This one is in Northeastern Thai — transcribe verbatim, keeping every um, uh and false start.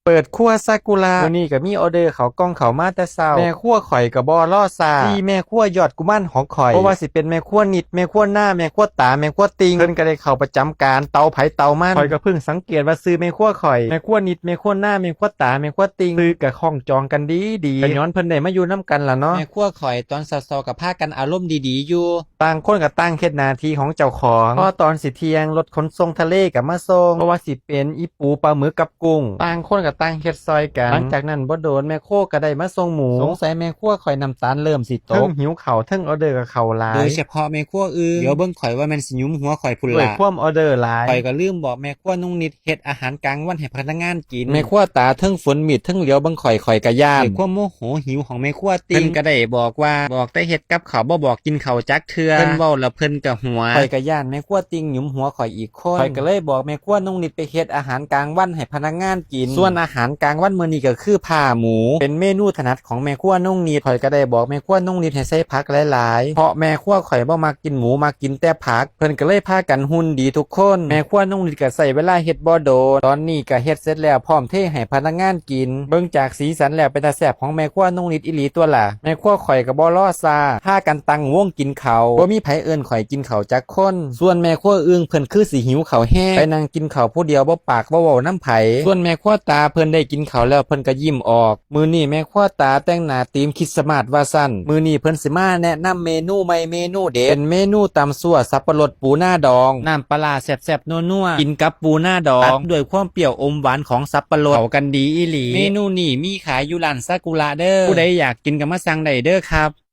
เปิดครัวซากุระ มื้อนี้ก็มีออเดอร์เข้ากล่องเข้ามาแต่เช้า แม่ครัวข่อยก็บ่รอช้า ที่แม่ครัวยอดกุมารของข่อย บ่ว่าสิเป็นแม่ครัวนิด แม่ครัวนา แม่ครัวตา แม่ครัวติง เพิ่นก็ได้เข้าประจำการ เตาไผเตามัน ข่อยก็เพิ่งสังเกตว่าชื่อแม่ครัวข่อย แม่ครัวนิด แม่ครัวนา แม่ครัวตา แม่ครัวติง ชื่อก็คล้องจองกันดีดี ก็ย้อนเพิ่นได้มาอยู่นำกันล่ะเนาะ แม่ครัวข่อยตอนเช้าๆก็พากันอารมณ์ดีๆอยู่ ต่างคนก็ต่างเฮ็ดหน้าที่ของเจ้าของ พอตอนสิเที่ยงรถขนส่งทะเลก็มาส่ง บ่ว่าสิเป็นอีปูปลาหมึกกับกุ้ง ต่างคนก็ต่างเฮ็ดซอยกัน หลังจากนั้นบ่โดนแม่ครัวก็ได้มาส่งหมู สงสัยแม่ครัวข่อยน้ำตาลเริ่มสิตก เทิงหิวข้าวเทิงออเดอร์ก็เข้าหลาย โดยเฉพาะแม่ครัวอึ่ง เดี๋ยวเบิ่งข่อยว่าแม่นสิหยุมหัวข่อยพุ้นล่ะ ด้วยความออเดอร์หลาย ข่อยก็ลืมบอกแม่ครัวน้องนิดเฮ็ดอาหารกลางวันให้พนักงานกิน แม่ครัวตาเทิงฝนมีดเทิงเหลียวเบิ่งข่อย ข่อยก็ย้าน ด้วยความโมโหหิวของแม่ครัวติง เพิ่นก็ได้บอกว่า บอกแต่เฮ็ดกับข้าว บ่บอกกินข้าวจักเทื่อ เพิ่นเว้าแล้วเพิ่นก็หัว ข่อยก็ย้านแม่ครัวติงหยุมหัวข่อยอีกคน ข่อยก็เลยบอกแม่ครัวน้องนิดไปเฮ็ดอาหารกลางวันให้พนักงานกิน ส่วนอาหารกลางวันมื้อนี้ก็คือผ่าหมู เป็นเมนูถนัดของแม่ครัวน้องนิด ข่อยก็ได้บอกแม่ครัวน้องนิดให้ใส่ผักหลายๆ เพราะแม่ครัวข่อยบ่มักกินหมู มักกินแต่ผัก เพิ่นก็เลยพากันหุ่นดีทุกคน แม่ครัวน้องนิดก็ใช้เวลาเฮ็ดบ่โดน ตอนนี้ก็เฮ็ดเสร็จแล้วพร้อมเทให้พนักงานกิน เบิ่งจากสีสันแล้วเป็นตาแซ่บของแม่ครัวน้องนิดอีหลีตั๊วล่ะ แม่ครัวข่อยก็บ่รอช้า พากันตั้งวงกินข้าว บ่มีไผเอิ้นข่อยกินข้าวจักคน ส่วนแม่ครัวอึ่งเพิ่นคือสิหิวข้าวแฮง ไปนั่งกินข้าวผู้เดียวบ่ปากบ่เว้านำไผ ส่วนแม่ครัวตาเพิ่นได้กินข้าวแล้วเพิ่นก็ยิ้มออก มื้อนี้แม่ครัวตาแต่งหน้าธีมคริสต์มาสว่าซั่น มื้อนี้เพิ่นสิมาแนะนำเมนูใหม่เมนูเด็ด เป็นเมนูตำซั่วสับปะรดปูนาดอง น้ำปลาร้าแซ่บๆนัวๆ กินกับปูนาดอง ตัดด้วยความเปรี้ยวอมหวานของสับปะรด เข้ากันดีอีหลี เมนูนี้มีขายอยู่ร้านซากุระเด้อ ผู้ใดอยากกินก็มาสั่งได้เด้อครับ